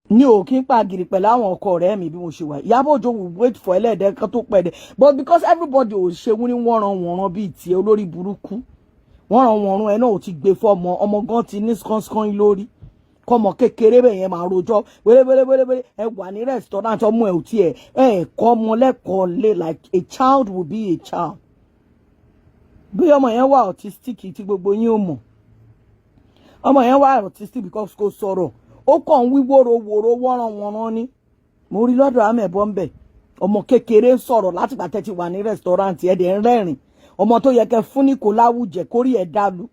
Ní ò kí ń pàgìrì pẹ̀lú àwọn ọkọ ọ̀rẹ́ mi bí mo ṣe wà. Ìyábọ̀ Òjó will wait for ẹlẹ́dẹ̀ẹ́ kan tó pẹ́ dẹ̀, but because everybody ò ṣe wọ́n ní wọ́nran wọ̀nran bíi tiẹ̀, olórí burúkú wọ́nran wọ̀nran ẹ̀ náà ò ti gbé fọ́mọ. Ọmọ gan ti ní skánskán lórí, kọ́mọ kékeré bẹ́ẹ̀ yẹn máa rojọ́ wéré wéré wéré wéré. Ẹ wà ní restaurant, ọmọ ẹ̀ ò tiẹ̀ ẹ̀ kọ́ ọmọ lẹ́kọ̀ọ́ lé. Like, a child will be a child. Bí ọmọ yẹn wà autistic tí gbogbo yín ò mọ̀, ọmọ yẹn wà autistic because kò sọ̀rọ̀, ó kàn ń wí wóró wòró wọ́nran wọ̀nran ni. Mo rí lọ́dọ̀ amẹ̀bọ ń bẹ̀, ọmọ kékeré ń sọ̀rọ̀ látìgbà tẹ́ ti wà ní restaurant, ẹ̀ dẹ̀ ń rẹ́rìn. Ọmọ tó yẹ kẹ́ fún ní kò láwùjẹ kórìí ẹ̀ dálu,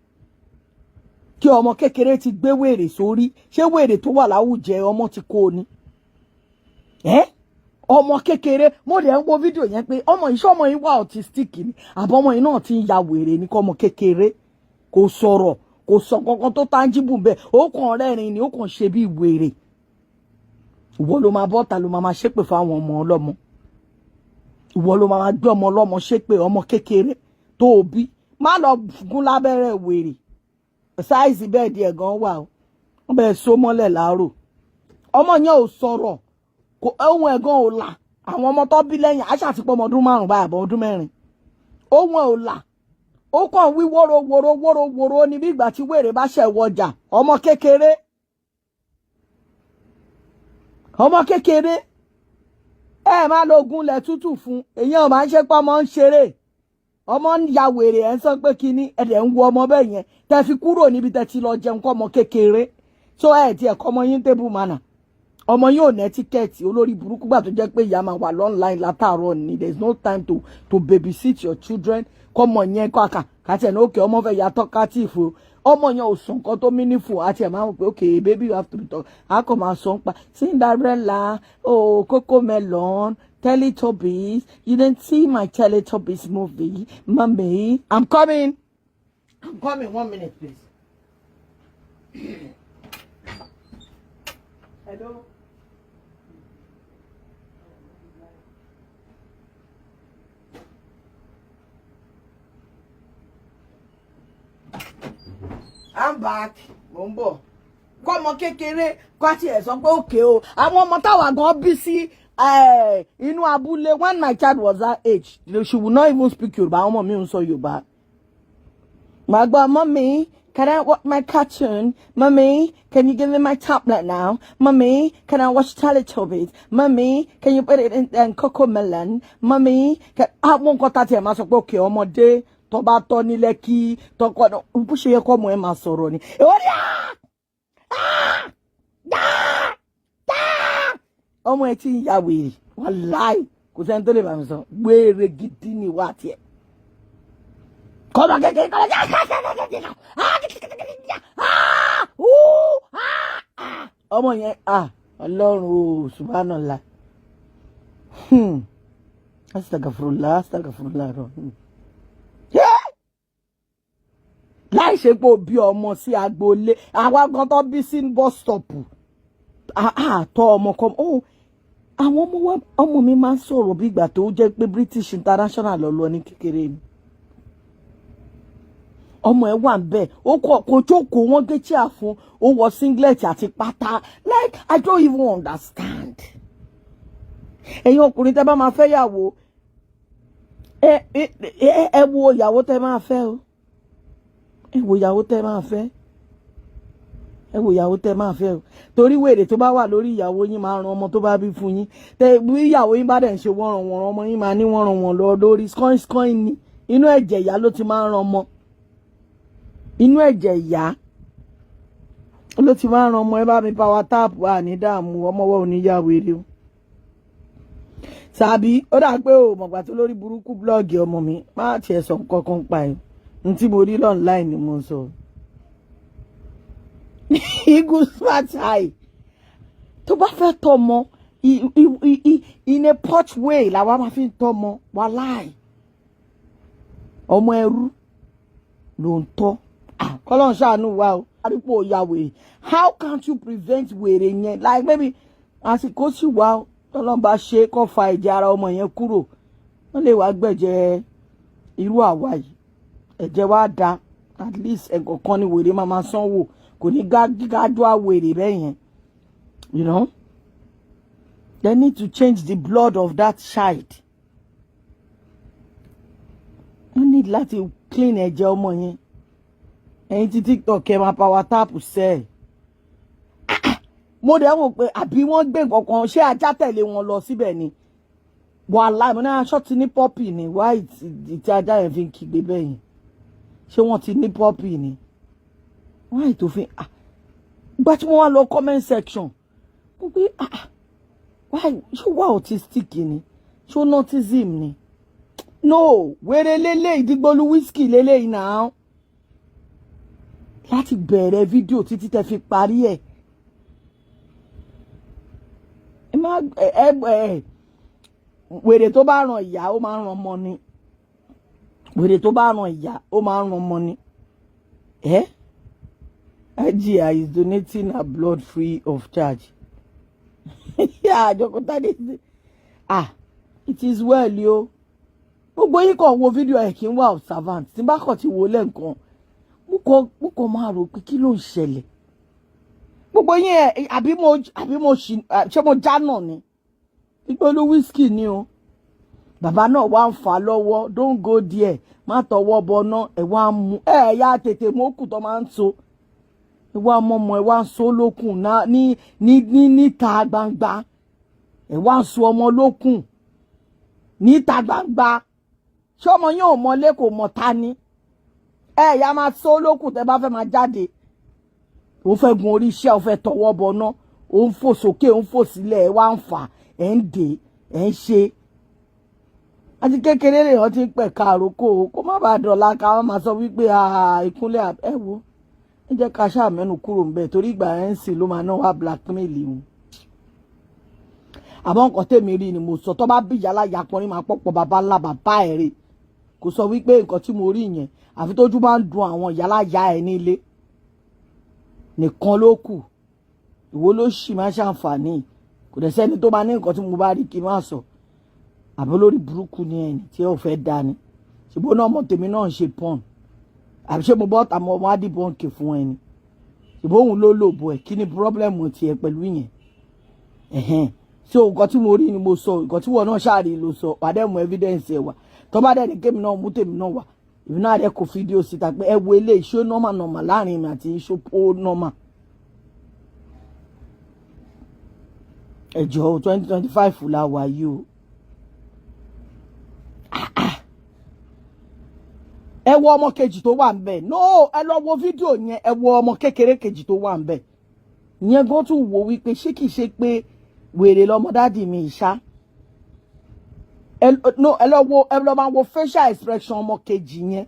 kí ọmọ kékeré ti gbé wèrè sórí. Ṣé wèrè tó wà láwùjẹ ọmọ ti kó ni ẹ? Ọmọ kékeré, mo dẹ̀ ń wo fídíò yẹn pé ọmọ yìí, ṣé ọmọ yìí wà autistic ni, àbọ̀ ọmọ yìí náà ti ń ya wèrè ní? Kọ́ ọmọ kékeré kò sọ̀rọ̀, kò sọ kankan tó tangible bẹ́ẹ̀, ó kàn rẹ́rìn ni, ó kàn ṣe bí wèrè. Ìwọ ló máa bọ́ta, ló máa ṣépè fáwọn ọmọ ọlọ́mọ. Ìwọ ló máa gbé ọmọ ọlọ́mọ ṣépè. Ọmọ kékeré tó o bí, má lọ gún lábẹ́rẹ́ wèrè. Size bed ẹ̀ gan wà o, wọ́n bẹ̀rẹ̀ so mọ́lẹ̀ láàárọ̀. Ọmọ yẹn ò sọ̀rọ̀, ohun ẹ̀ gan ò là. Àwọn ọmọ tó bí lẹ́yìn àṣà àti pọ̀ ọmọ ọdún 5 báyìí, àbọ̀ ọdún 4, ohun ẹ̀ ò là. Ó kàn wí wóró wóró wóró wóró ní bí ìgbà tí wèrè bá ṣẹ̀ wọjà. Ọmọ kékeré, ọmọ kékeré, ẹ má lo ogun lẹ̀ tútù fún. Èyàn ò máa ń ṣe pé ọmọ ń ṣeré, ọmọ ń ya wèrè. Ẹ̀ ń sọ pé kínní, ẹ̀ dẹ̀ ń wo ọmọ bẹ́ẹ̀ yẹn tẹ́ fi kúrò níbi tẹ́ ti lọ jẹun kọ́ ọmọ kékeré tó ẹ̀ tiẹ̀ kọ́ ọmọ yín table manner. Ọmọ yóò ní etiquette. Olórí burúkú, gbà tó jẹ́ pé ìyá máa wà online látàárọ̀ ni, there is no time to babysit your children. Kọ́mọ yẹn kọ́ àkà kàtí ẹ̀ ní òkè, ọmọ fẹ́ ya talkative o. Ọmọ yẹn ò sọ nǹkan tó meaningful àti ẹ̀ máa ń pè, "Okay baby, you have to be talk." A kò máa sọ ń pa Cinderella, oh, Cocomelon, Teletubbies. "You didn't see my Teletubbies movie, Mommy." I'm coming, I'm coming, one minute please. Hello. I'm back. Mo ń bọ̀. Kọ́mọ kékeré kọ́ àti ẹ̀ sọ pé òkè o. Àwọn ọmọ táwa gan bí sí inú abúlé, when my child was that age, she would not even speak Yorùbá. Àwọn ọmọ mi ń sọ Yorùbá. Màá gbọ́, "Mommy, can I watch my cartoon? Mommy, can you give me my tablet now? Mommy, can I watch Teletubbies? Mommy, can you put it in Cocomelon? Mommy, can..." Àwọn nǹkan tá a tiẹ̀ máa sọ pé òkè, ọmọdé tó bá tọ́ ní Lẹ́kí tọkọ bó ṣe yẹ kọ́ ọmọ ẹ máa sọ̀rọ̀ ni. Èwo ni ah! Ah! Ah! Ọmọ ẹ ti ń ya wèrè, wàláì, kò sẹ́ni tó lè bá mi sọ. Wèrè gidi ni wà á tiẹ̀. Kọ́mọ kékeré kọ́mọ kékeré, ọmọ yẹn, Ọlọ́run o, subhanallah, astagfirullah, astagfirullah. Rọ láì ṣe pé o bí ọmọ sí agboolé, àwa gan tó bí sí bus stop, àtọ ọmọ kan ó. Àwọn ọmọ wa, ọmọ mi máa ń sọ̀rọ̀ bí ìgbà tó jẹ́ pé British International lọ lọ ní kékeré ni. Ọmọ ẹ wà bẹ́ẹ̀, ó kọ kò jókòó, wọ́n gbé chair fún, ó wọ singlet àti pátá. Like, I don't even understand. Ẹ̀yin ọkùnrin tẹ́ bá máa fẹ́ yàwó, ẹ wo ìyàwó tẹ́ máa fẹ́ o. Ẹ wo ìyàwó tẹ́ máa fẹ́, ẹ wo ìyàwó tẹ́ máa fẹ́ o, torí wèrè tó bá wà lórí ìyàwó yín máa ran ọmọ tó bá bí fún yín. Tẹ bí ìyàwó yín bá dẹ̀ ń ṣe wọ́nran wọ̀nran, ọmọ yín máa ní wọ́nran wọ̀n lọ lórí. Skọ́in skọ́in ni, inú ẹ̀jẹ̀ ìyá ló ti máa ń ran ọmọ. Inú ẹ̀jẹ̀ ìyá ló ti máa ń ran ọmọ. Ẹ bá mi power tap, wà ní dààmú, ọmọ wọ́n ò ní yá wèrè o. Tàbí ó dà pé o mọ̀gbà tó lórí burúkú blog ọmọ mi, má tiẹ̀ sọ nǹkan kan pa ẹ̀. N tí mo rí online ni mo sọ. Eagle smart eye, tó bá fẹ́ tọ́mọ in a posh way làwa máa fi ń tọ́mọ. Wàláì, ọmọ ẹrú ló ń tọ́. Kọ́lọ́n ṣàánú wa o. Àrípò ya wèrè, how can't you prevent wèrè yẹn? Like, maybe àsìkò sì wá o, tọ́lọ́n bá ṣe kó fa ẹ̀jẹ̀ ara ọmọ yẹn kúrò, wọ́n lè wá gbẹ̀jẹ̀ irú àwa yìí. Ẹ̀jẹ̀ wa da, at least ẹ̀kọ̀ọ̀kan ni wèrè máa sanwó, kò ní gájú àwèrè bẹ́ẹ̀ yẹn. They need to change the blood of that child. Wọ́n need láti clean ẹ̀jẹ̀ ọmọ yẹn. Ẹ̀yin tí TikTok, ẹ máa power tap sẹ́ẹ̀. Mo dẹ̀ wò pé àbí wọ́n gbé nǹkan kan, ṣé ajá tẹ̀lé wọn lọ síbẹ̀ ni? Wàhálà, mo ní aṣọ ti ní puppy ni. Why tí ajá yẹn fi ń kígbe bẹ́ẹ̀ yẹn? Ṣé wọ́n ti ní puppy ni? Why tó fi, ah, gba tí wọ́n wá lọ comment section, mo pé, ah, why? Ṣé wà autistic ni? Ṣé ó autism ni? No, wèrè lélẹ̀, ìdígbòlú whisky lélẹ̀ náà. Láti bẹ̀rẹ̀ fídíò títí tẹ́ fi parí ẹ̀, ẹ má ẹ ẹ wèrè tó bá ràn ìyá, ó máa ń ran ọmọ ni. Wèrè tó bá ràn ìyá, ó máa ń ran ọmọ ni. Ẹ IGI is donating her blood free of charge. Àjọkútàdé, ah, it is well yo. Gbogbo yín kàn wo fídíò ẹ̀, kí n wá observant. Tí n bá kàn ti wò lẹ́ǹkan, mo kàn máa rò pé kí ló ń ṣẹlẹ̀. Gbogbo yín ẹ, àbí mo ṣì, ṣé mo já náà ni? Ìgbólú whisky ni o. Bàbá náà wá ń fà lọ́wọ́, "Don't go there, má tọwọ́ bọná." Ẹ̀ wá ń mú ẹ̀ ya tètè mókù tó máa ń so. Ẹ wá mọ́mọ́, ẹ wá ń so lókun ní ní ní níta gbangba. Ẹ wá ń so ọmọ lókun níta gbangba. Ṣé ọmọ yín ò mọlé, kò mọ̀ ta ni? Ẹ ya máa so lókun tẹ bá fẹ́ máa jáde. Ó fẹ́ gun orí iṣẹ́, ó fẹ́ tọwọ́ bọná, ó ń fò sókè, ó ń fò sílẹ̀, ẹ wá ń fà, ẹ ń dè, ẹ ń ṣe. Àti kékeré lèèyàn ti ń pẹ̀ka àrókò, kó má bàa dọ̀la ká má máa sọ wípé ìkúnlẹ̀. Ẹ wo, ẹ jẹ́ ká ṣáà mẹ́nu kúrò ńbẹ̀, torí ìgbà ẹ̀ ń sìn ló máa ná wá blackmail wọn. Àmọ́ nǹkan tèmi rí ni mo sọ. Tó bá bí ìyá ya pọ́nrín, máa pọ̀pọ̀ bàbá ńlá bàbá ẹ̀ rè kò sọ wípé nǹkan tí mo rí yẹn, àfi tójú bá ń dun àwọn ìyá láyà ẹ̀ nílé nìkan ló kù. Ìwọ ló sì máa ṣàǹfààní. Kò dẹ̀ sẹ́ni tó máa ní nǹkan tí mo bá rí kí n má sọ. Àbí lórí burúkú ni ẹni tí ó fẹ́ dá ni? Ṣùgbọ́n náà ọmọ tèmi náà ń ṣe pọ́n, àbí ṣé mo bọ́ tàmọ́ ọmọ adìbọ̀nkì fún ẹni? Ṣùgbọ́n òun ló lò bọ̀ ẹ̀. Kí ni problem tiẹ̀ pẹ̀lú yẹn? Ẹ̀hẹ́n, so nǹkan tí mo rí ni mo sọ. Nǹkan tí wọn náà ṣáàrí ló sọ. Wàá dẹ̀ mú evidence ẹ̀ wá. Tó bá dẹ̀ ní kémi náà mú tèmi náà wá, èmi náà dẹ̀ kó fídíò síta pé ẹ wo eléyìí, ṣó normal normal láàrin mi àti ṣó ó normal? Ẹ jọ̀ọ́, 2025 la wà yìí o. Ah, ah. Ẹ wo ọmọ kejì tó wà ńbẹ̀. No, ẹ lọ wo fídíò yẹn. Ẹ wo ọmọ kékeré kejì tó wà ńbẹ̀ ìyẹn gan tún wò wípé ṣé kìí ṣe pé wèrè lọmọ daddy mi ìṣá. Ẹ no, ẹ lọ wo, ẹ lọ máa wo facial expression ọmọ kejì yẹn.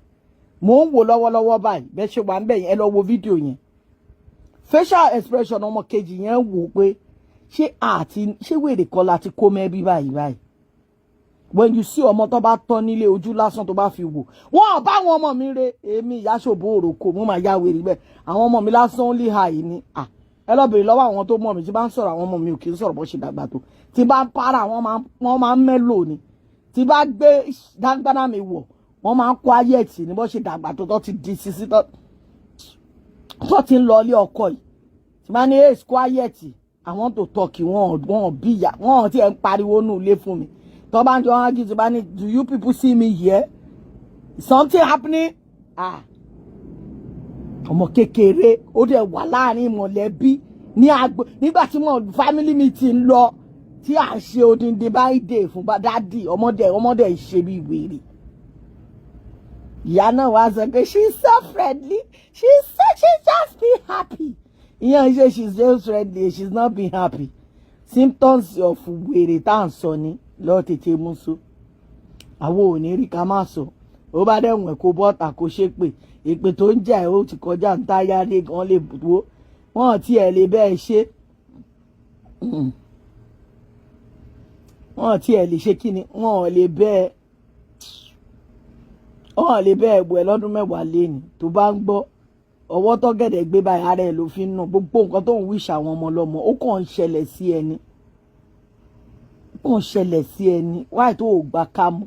Mò ń wò lọ́wọ́lọ́wọ́ báyìí bẹ́ẹ̀ ṣe wà ńbẹ̀ yẹn. Ẹ lọ wo fídíò yẹn, facial expression ọmọ kejì yẹn, wò pé ṣé àti ṣé wèrè kọ́ la ti kó mẹ́bí báyìí báyìí. When you see ọmọ tó bá tọ́ nílé, ojú lásán tó bá fi wò wọ́n ò bá àwọn ọmọ mi re. Èmi ìyá ṣòbó òròkò, mo máa ya wèrè bẹ́ẹ̀. Àwọn ọmọ mi lásán lè ha yìí ni. À, ẹ lọ bèrè lọ́wọ́ àwọn tó mọ̀ mí. Tí bá ń sọ̀rọ̀ àwọn ọmọ mi, ò kì í sọ̀rọ̀ bó ṣe dàgbà tó. Tí bá ń para, wọ́n máa ń mẹ́lò ni. Tí bá gbé dáńgbáná mi wọ̀, wọ́n máa ń kó ayé ẹ̀tì ní. Bó ṣe dàgbà tó, tó ti di sisi, tó ti ń lọ ilé ọkọ yìí, tí bá ní ace quiet, àwọn tó tọ́kì wọn, wọn bí ìyá wọn tí ẹ̀ ń pariwo nù ilé fún mi. Tó bá ń jọ wọn tí bá ní, "Do you people see me here? Something happening?" Ah, ọmọ kékeré, ó dẹ̀ wà láàrin mọ̀lẹ́bí ní agbo nígbà tí mo family meeting lọ, tí à ń ṣe odindi báyìí fún daddy. Ọmọdé, ọmọdé ṣe bí wèrè. Ìyá náà wá sọ pé she is so friendly, she just be happy. Ìyẹn ṣe she's just friendly, she's not being happy. Symptoms of wèrè tá à ń sọ ni lọ́ọ́ tètè mú so. Àwọn ò ní rí ká má sọ. Ó bá dẹ̀wọ̀n kó bọ́ta kó ṣépè, èpè tó ń jà ó ti kọjá ń táyà lé gan lè dúró. Wọ́n tiẹ̀ lè bẹ́ẹ̀ ṣe, wọ́n tiẹ̀ lè ṣe kí ni, wọ́n lè bẹ́ẹ̀, wọ́n lè bẹ́ẹ̀ bọ̀ ẹ́ lọ́dún 10 léni. Tó bá ń gbọ́ ọwọ́ tọ́gẹ̀dẹ̀ gbé báyìí, ara ẹ̀ ló fi ń nà. Gbogbo nǹkan tó ń wíṣ àwọn ọmọ ọlọ́mọ, ó kàn ń ṣẹlẹ̀ sí ẹni, ó kàn ń ṣẹlẹ̀ sí ẹni. Wáyé tó ò gbà ká mú.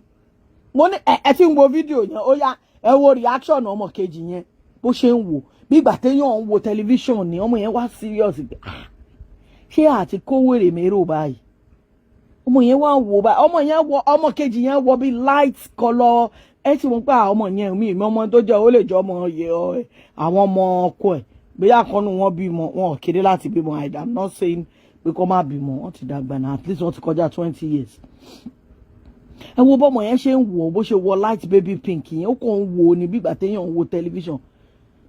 Mo ní ẹ ti ń wo fídíò yẹn, ó yá, ẹ wo reaction ọmọ kejì yẹn, bó ṣe ń wò bí ìgbà téèyàn ń wo tẹlifíṣàn ni. Ọmọ yẹn wá serious pé, ah, ṣé àti kó wèrè mérò báyìí? Ọmọ yẹn wá ń wò báyìí. Ọmọ yẹn wọ, ọmọ kejì yẹn wọ bí light colour. Ẹ ti mọ̀ pé àwọn ọmọ yẹn, mi ìmọ̀ ọmọ tó jẹ́, ó lè jẹ́ ọmọ yẹ àwọn ọmọ ọkọ ẹ̀, bóyá kọ́nu wọn bímọ, wọn ò kéré láti bímọ. I am not saying pé kó má bímọ, wọ́n ti dàgbà náà, at least wọ́n ti kọjá 20 years. Ẹ wo bọ́mọ yẹn ṣe ń wò, bó ṣe wọ light baby pink yẹn, ó kàn ń wò ní bí ìgbà téèyàn ń wo tẹlifíṣàn.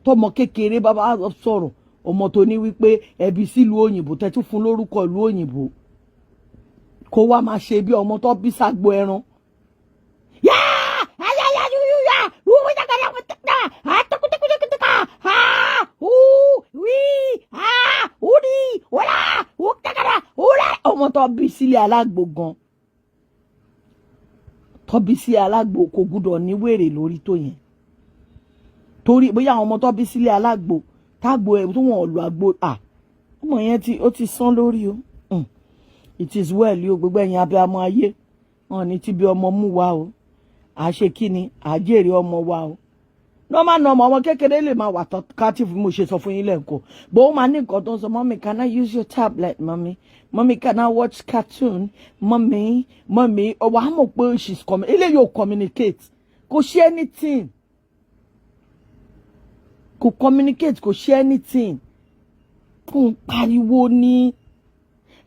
Tọmọ kékeré bá bá sọ̀rọ̀, ọmọ tó ní wípé ẹbí sílùú òyìnbó, tẹ́tún fún lórúkọ ìlú òyìnbó, kó wá máa ṣe bí ọmọ tó bí ságbo ẹran. Yáà ayáyá yúyúyá wúwú jákàjá àtọkùtẹkùtẹkùtẹkà ha hú wí ha húni wọlá wúkàkàrà wúlẹ. Ọmọ tó bí sílé alágbo gan, tó bí sílé alágbo, kò gbúdọ̀ ní wèrè lórí tó yẹn, torí bóyá àwọn ọmọ tó bí sílé alágbo tágbo ẹ tó wọn lò àgbo à, ọmọ yẹn ti ó ti sán lórí o. It is well o. Gbogbo ẹ̀yin abiyamọ ayé, wọn ní tí bí ọmọ mú wa o, à ṣe kí ni, à jèrè ọmọ wa o. Normal normal, ọmọ kékeré lè máa wà talkative, mo ṣe sọ fún yín lẹ́ẹ̀kan, bó ó máa ní nǹkan tó ń sọ. "Mommy, can I use your tablet? Mommy, mommy, can I watch cartoon? Mommy, mommy." Ọwọ́ á mọ̀ pé she's coming. Eléyìí ò communicate, kò ṣe anything, kò communicate, kò ṣe anything, kò ń pariwo ní.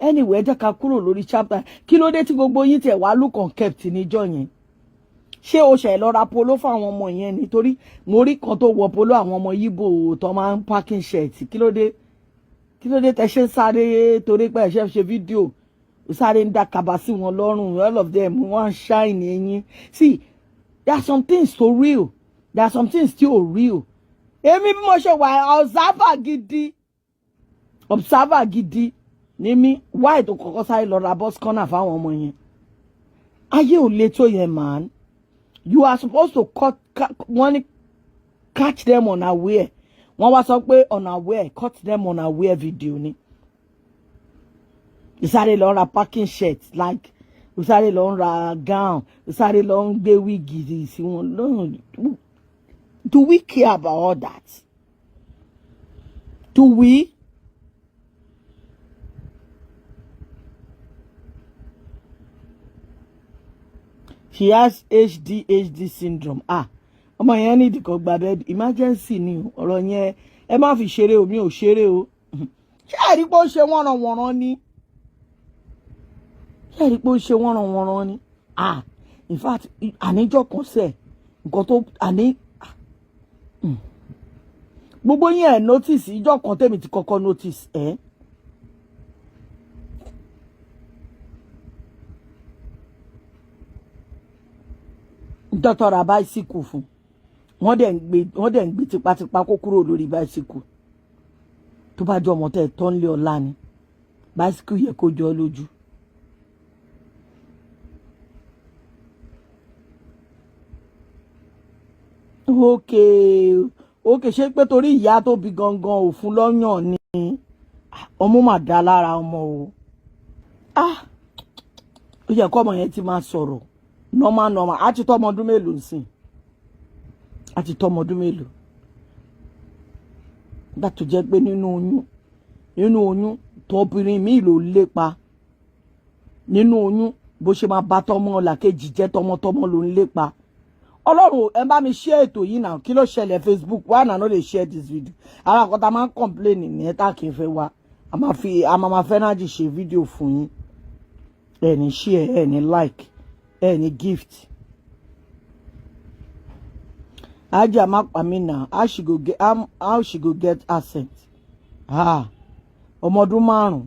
Anyway, ẹ jẹ́ ká kúrò lórí chapter. Kí ló dé tí gbogbo yín tẹ̀ wá look unkept níjọ́ yẹn? Ṣé o ṣe lọ ra polo fún àwọn ọmọ yẹn? Nítorí mo rí kan tó wọ polo àwọn ọmọ Yíbò tó máa ń packing shirt. Kí ló dé? Kí ló dé tẹ ṣe ń sáré? Torí pé ẹ ṣe ṣe fídíò, sáré ń dá kaba sí wọn lọ́rùn. All of them, wọ́n ń shine eyín. See, there are some things so real, there are some things still real. Èmi bí mo ṣe wà, observer gidi, observer gidi ní mí. Why tó kọ́kọ́ sáré lọ ra bus corner fáwọn ọmọ yẹn? Ayé ò le tó yẹn, man. You are supposed to cut wọ́n ní catch them unaware. Wọ́n wá sọ pé unaware, cut them unaware video ni. Ìsáré lọ ra packing shirt, like ìsáré lọ ra gown, ìsáré lọ ń gbé wig sí wọn. No, do we care about all that? Do we? She has ADHD syndrome. Ah, ọmọ yẹn ní ìdìkọ̀ gba bed emergency ni o. Ọ̀rọ̀ yẹn, ẹ má fi ṣeré o, mi ò ṣeré o. Ṣé ẹ rí pé ó ṣe wọ́nranwọ̀nran ni? Ṣé ẹ rí pé ó ṣe wọ́nranwọ̀nran ni? Ah, in fact, àníjọ́ kan sẹ̀ nǹkan tó àní gbogbo yín ẹ̀ notice, ìjọ́ kan tèmi ti kọ́kọ́ notice ẹ̀. Dọ́tọ̀ ra báísíkù fún, wọ́n dẹ̀ ń gbé tipátipá kó kúrò lórí báísíkù. Tó bá jọ ọmọ tẹ́ ẹ̀ tọ́ ń lé ọlá ni, báísíkù yẹ kó jọ ọ́ lójú. Okay, ṣé pé torí ìyá tó bí gangan ò fún lọ́yàn ni? Ọmú mà dá lára ọmọ o. Ah, ó yẹ kó ọmọ yẹn ti máa sọ̀rọ̀ normal normal. Á ti tọ́ ọmọ ọdún mélòó sìn? Á ti tọ́ ọmọ ọdún mélòó? Nígbà tó jẹ́ pé nínú oyún tóbìnrin míì ló lépa nínú oyún, bó ṣe máa bá tọmọ làkejì jẹ́ tọmọtọmọ ló ń lépa. Ọlọ́run, ẹ bá mi share ètò yìí náà. Kí ló ṣẹlẹ̀? Facebook, why na no dey share this video? Ara kan tá a máa ń complain nìyẹn, tá kì í fẹ́ wá, a máa fi a máa máa fẹ́ náà jì ṣe fídíò fún yín, ẹ ní share, ẹ ní like, ẹ ní gift. Ajá má pa mí náà. How she go get accent? Ah, ọmọ ọdún 5,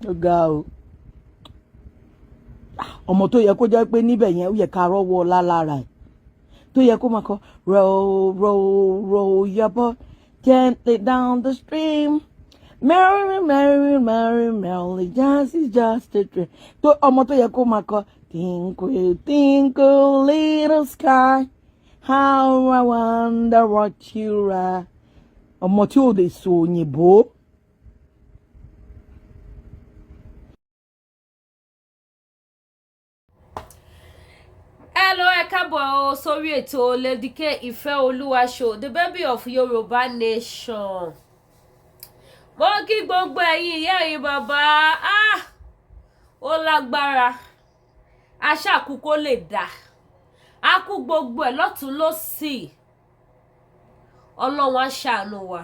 ó ga o. Ọmọ tó yẹ kó jẹ́ pé níbẹ̀ yẹn, ó yẹ ká rọ́wọ́ ọlá lára ẹ̀, tó yẹ kó máa kọ "Row, row, row your boat gently down the stream, merrily, merrily, merrily, merrily, just is just a dream." Tó ọmọ tó yẹ kó máa kọ "Twinkle, twinkle, little star, how I wonder what you are." Ọmọ tí ò lè sọ òyìnbó. Hello, ẹ káàbọ̀ o sórí ètò Lady K Ìfẹ́ Olúwa show, the baby of Yorùbá nation. Mo kí gbogbo ẹ̀yin ìyá, ẹ̀yin bàbá. Ah, Ó lágbára, aṣáàkú kó lè dà á kú gbogbo ẹ̀ lọ́tún lọ́sì. Ọlọ́run á ṣàánú wa,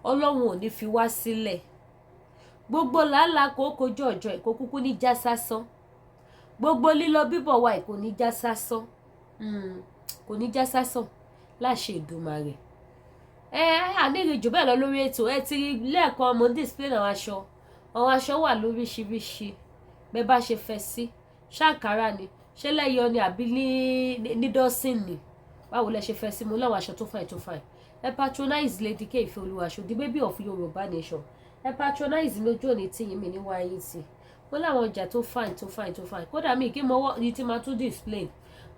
Ọlọ́run ò ní fi wá sílẹ̀. Gbogbo làálàá kó kojú ọjọ́ ẹ̀ kó kúkú ní já sásán, gbogbo lílọ bíbọ̀ wa kò ní já sásán, kò ní já sásán láṣẹ Èdùmàrè. Ẹ àníri jù bẹ́ẹ̀ lọ lórí ètò. Ẹ ti rí lẹ́ẹ̀kan, mo ń display àwọn aṣọ. Àwọn aṣọ wà lóríṣiríṣi, bẹ́ẹ̀ bá ṣe fẹ́ sí. Ṣàǹkárá ni, ṣé lẹ́yọ ni, àbí ní dozen ni, báwo lẹ ṣe fẹ́ sí? Mo láwọn aṣọ tó fine, tó fine. Ẹ patronize Lady K Ìfẹ́ Show, the baby of Yorùbá nation. Ẹ patronize mi, ojú òní tíyín mi ní wáyé tì. Mo láwọn ọjà tó fine, tó fine, tó fine. Kódà mi kí mo wọ́ ní tí máa tún display.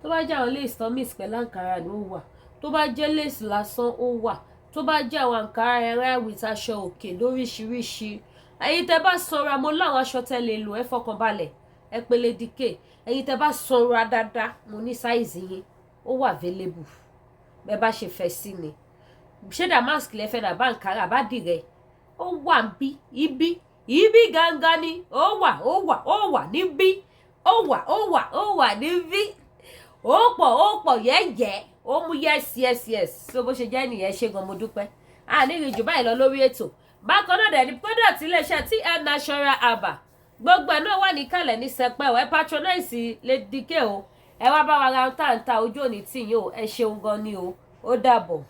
Tó bá jẹ́ àwọn lace tán mix pẹ̀lú àǹkárá ni, ó wà. Tó bá jẹ́ lace lásán, ó wà. Tó bá jẹ́ àwọn àǹkárá ẹrẹ́ with aṣọ òkè lóríṣiríṣi. Ẹ̀yin tẹ́ bá sanra, mo láwọn aṣọ tẹ́ lè lò. Ẹ fọkàn balẹ̀, ẹ pé Lady K. Ẹ̀yin tẹ́ bá sanra dáadáa, mo ní size yín, ó wà available. Bẹ́ẹ̀ bá ṣe fẹ́ sí ni. Ṣé damask lẹ fẹ́, dàbá àǹkárá àbádìrẹ, ó wà bí ibi ibi gangan ni ó wà, ó wà, ó wà níbí, ó wà, ó wà, ó wà níbí. Ó pọ̀, ó pọ̀ yẹ́yẹ́, ó mú. Yes. So bó ṣe jẹ́ nìyẹn. Ṣé gan, mo dúpẹ́. A ní ìrìn jù báyìí lọ lórí ètò. Bákan náà dẹ̀ ní product iléeṣẹ́ TM Natural Herbal, gbogbo ẹ̀ náà wà níkàlẹ̀ ní sẹpẹ́ o. Ẹ patronize Lady K o. Ẹ wá bá wa ra táǹtà, ojú òní tì yín o. Ẹ ṣeun gan ni o. Ó dàbọ̀.